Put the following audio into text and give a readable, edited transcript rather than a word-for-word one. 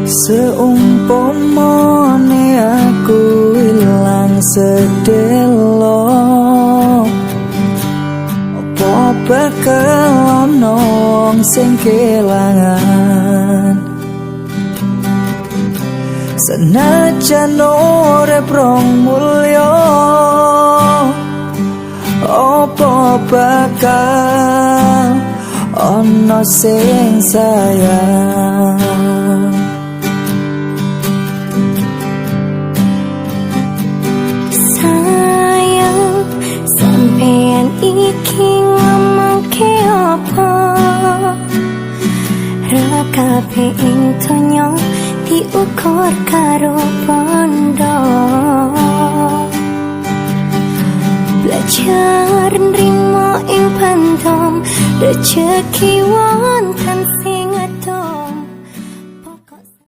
Seumpamane aku ilang sedelo, apa bakal ana wong sing kelangan? Senajan urip rong mulya, apa bakal ana sing sayang? Sayang, sampean iki ngomongke apa? Ra kabeh ing donya diukur karo bondo. Belajar nrimo ing pendem, rejeki wonten.